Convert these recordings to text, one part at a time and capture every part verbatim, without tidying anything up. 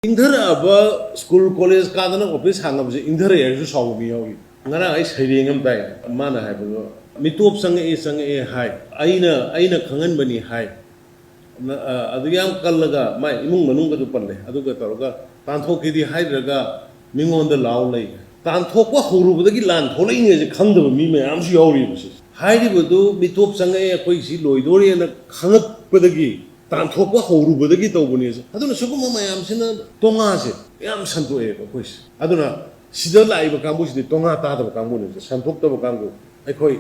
ꯏꯪꯊꯔꯛꯑꯕ school college ꯀꯥꯗꯅ office ꯍꯥꯡꯉꯕꯁꯦ ꯏꯪꯊꯔꯛꯑꯦ ꯍꯥꯏꯔꯁꯨ ꯁꯥꯎꯕ ꯃꯤ ꯌꯥꯎꯔꯤ꯫ ꯉꯔꯥꯡ ꯑꯩ ꯁꯩꯔꯦꯡ ꯑꯃ ꯇꯥꯏ, ꯃꯥꯅ ꯍꯥꯏꯕꯗꯣ, "ꯃꯤꯇꯣꯞ ꯆꯪꯉꯛꯑꯦ, ꯆꯪꯉꯛꯑꯦ ꯍꯥꯏ, ꯑꯩꯅ, ꯑꯩꯅ ꯈꯪꯍꯟꯕꯅꯤ ꯍꯥꯏ, ꯅ-, ꯑ, ꯑꯗꯨ ꯌꯥꯝ ꯀꯜꯂꯒ ꯃꯥꯏ ꯏꯃꯨꯡ ꯃꯅꯨꯡꯒꯗꯨ ꯄꯜꯂꯦ, ꯑꯗꯨꯒ ꯇꯧꯔꯒ ꯇꯥꯟꯊꯣꯛꯈꯤꯗꯤ ꯍꯥꯏꯗ꯭ꯔꯒ ꯃꯤꯉꯣꯟꯗ ꯂꯥꯎ ꯂꯩ꯫ ꯇꯥꯟꯊꯣꯛꯄ ꯍꯧꯔꯨꯕꯗꯒꯤ ꯂꯥꯟ ꯊꯣꯛꯂꯛꯏꯅꯦꯁꯦ ꯈꯪꯗꯕ ꯃꯤ ꯃꯌꯥꯝꯁꯨ ꯌꯥꯎꯔꯤꯕ ꯁꯤꯁꯦ꯫ ꯍꯥꯏꯔꯤꯕꯗꯨ ꯃꯤꯇꯣꯞ ꯆꯪꯉꯛꯑꯦ, ꯑꯩꯈꯣꯏ ꯁꯤ ꯂꯣꯏꯗꯣꯔꯦꯅ ꯈꯪꯉꯛꯄꯗꯒꯤ ꯇꯥꯟꯊꯣꯛꯄ ꯍꯧꯔꯨꯕꯗꯒꯤ ꯇꯧꯕꯅꯦ꯫ ꯑꯗꯨꯅ ꯁꯤꯒꯨꯝꯕ ꯃꯌꯥꯝꯁꯤꯅ ꯇꯣꯉꯥꯁꯦ ꯌꯥꯝ ꯁꯟꯗꯣꯛꯑꯦꯕ ꯑꯩꯈꯣꯏꯁꯦ꯫ ꯑꯗꯨꯅ ꯁꯤꯗ ꯂꯥꯛꯏꯕ ꯀꯥꯡꯕꯨꯁꯤꯗꯤ ꯇꯣꯉꯥ ꯇꯥꯗꯕ ꯀꯥꯡꯕꯨꯅꯦꯕ, ꯁꯟꯗꯣꯛꯇꯕ ꯀꯥꯡꯕꯨ꯫ ꯑꯩꯈꯣꯏ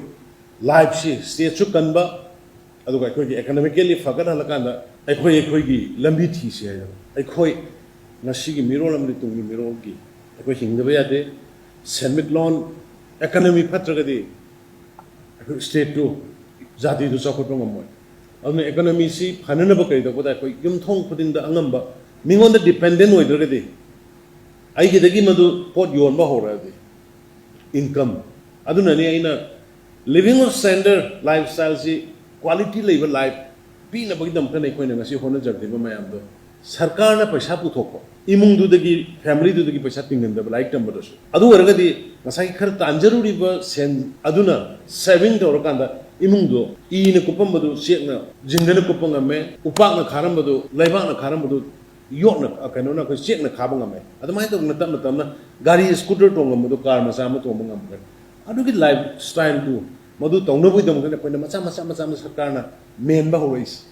ꯂꯥꯏꯐꯁꯤ ꯁ꯭ꯇꯦꯠꯁꯨ ꯀꯟꯕ, ꯑꯗꯨꯒ ꯑꯩꯈꯣꯏꯒꯤ ꯏꯀꯣꯅꯣꯃꯤꯀꯦꯜꯂꯤ ꯐꯒꯠꯍꯜꯂꯀꯥꯟꯗ ꯑꯩꯈꯣꯏ ꯑꯩꯈꯣꯏꯒꯤ ꯂꯝꯕꯤ ꯊꯤꯁꯤ ꯍꯥꯏꯗꯅ꯫ ꯑꯩꯈꯣꯏ ꯉꯁꯤꯒꯤ ꯃꯤꯔꯣꯜ ꯑꯃꯗꯤ ꯇꯨꯡꯒꯤ ꯃꯤꯔꯣꯜꯒꯤ ꯑꯩꯈꯣꯏ ꯍꯤꯡꯗꯕ ꯌꯥꯗꯦ꯫ ꯁꯦꯟꯃꯤꯠꯂꯣꯟ, ꯏꯀꯣꯅꯣꯃꯤ ꯐꯠꯇ꯭ꯔꯒꯗꯤ ꯑꯩꯈꯣꯏ ꯁ꯭ꯇꯦꯠꯇꯨ, ꯖꯥꯇꯤꯗꯨ ꯆꯥꯎꯈꯠꯄ ꯉꯝꯃꯣꯏ꯫ ꯑꯗꯨꯅ ꯏꯀꯣꯅꯣꯃꯤꯁꯤ ꯐꯅꯅꯕ ꯀꯔꯤ ꯇꯧꯕꯗ ꯑꯩꯈꯣꯏ ꯌꯨꯝꯊꯣꯡ ꯈꯨꯗꯤꯡꯗ ꯑꯉꯝꯕ, ꯃꯤꯉꯣꯟꯗ ꯗꯤꯄꯦꯟꯗꯦꯟ ꯑꯣꯏꯗ꯭ꯔꯒꯗꯤ, ꯑꯩꯒꯤꯗꯒꯤ ꯃꯗꯨ ꯄꯣꯠ ꯌꯣꯟꯕ ꯍꯧꯔꯛꯑꯗꯤ, ꯏꯟꯀꯝ꯫ ꯑꯗꯨꯅꯅꯤ ꯑꯩꯅ living of standard, ꯂꯥꯏꯐ ꯁ꯭ꯇꯥꯏꯜꯁꯤ, ꯀ꯭ꯋꯥꯂꯤꯇꯤ ꯂꯩꯕ ꯂꯥꯏꯐ ꯄꯤꯅꯕꯒꯤꯗꯃꯛꯇꯅ ꯑꯩꯈꯣꯏꯅ ꯉꯁꯤ ꯍꯣꯠꯅꯖꯔꯛꯂꯤꯕ ꯃꯌꯥꯝꯗꯣ꯫ ꯁꯔꯀꯥꯔꯅ ꯄꯩꯁꯥ ꯄꯨꯊꯣꯛꯄ, ꯏꯃꯨꯡꯗꯨꯗꯒꯤ, ꯐꯦꯃꯤꯂꯤꯗꯨꯗꯒꯤ ꯄꯩꯁꯥ ꯇꯤꯡꯍꯟꯗꯕ ꯂꯥꯏꯔꯤꯛ ꯇꯝꯕꯗꯁꯨ꯫ ꯑꯗꯨ ꯑꯣꯏꯔꯒꯗꯤ ꯉꯁꯥꯏꯒꯤ ꯈꯔ ꯇꯥꯟꯖꯔꯨꯔꯤꯕ ꯁꯦꯟ ꯑꯗꯨꯅ ꯁꯦꯚꯤꯡ ꯇꯧꯔꯀꯥꯟꯗ ꯏꯃꯨꯡꯗꯣ ꯏꯅ ꯀꯨꯞꯄꯝꯕꯗꯨ ꯆꯦꯛꯅ, ꯖꯤꯡꯒꯅ ꯀꯨꯞꯄ ꯉꯝꯃꯦ, ꯎꯄꯥꯛꯅ ꯈꯥꯔꯝꯕꯗꯨ, ꯂꯩꯕꯥꯛꯅ ꯈꯥꯔꯝꯕꯗꯨ ꯌꯣꯠꯅ, ꯑ, ꯀꯩꯅꯣꯅ, ꯑꯩꯈꯣꯏ ꯆꯦꯛꯅ ꯈꯥꯕ ꯉꯝꯃꯦ꯫ ꯑꯗꯨꯃꯥꯏꯅ ꯇꯧꯗꯅ ꯇꯞꯅ ꯇꯞꯅ ꯒꯥꯔꯤ ꯁ꯭ꯀꯨꯇꯔ ꯇꯣꯡꯉꯝꯕꯗꯣ ꯀꯥꯔ ꯃꯆꯥ ꯑꯃ ꯇꯣꯡꯕ ꯉꯝꯈ꯭ꯔꯦ꯫ ꯑꯗꯨꯒꯤ ꯂꯥꯏꯐ ꯁ꯭ꯇꯥꯏꯜꯗꯨ ꯃꯗꯨ ꯇꯧꯅꯕꯒꯤꯗꯃꯛꯇꯅ ꯑꯩꯈꯣꯏꯅ ꯃꯆꯥ ꯃꯆꯥ ꯃꯆꯥ ꯃꯆꯥ ꯁꯔꯀꯥꯔꯅ ꯃꯦꯟꯕ ꯍꯧꯔꯛꯏꯁꯦ꯫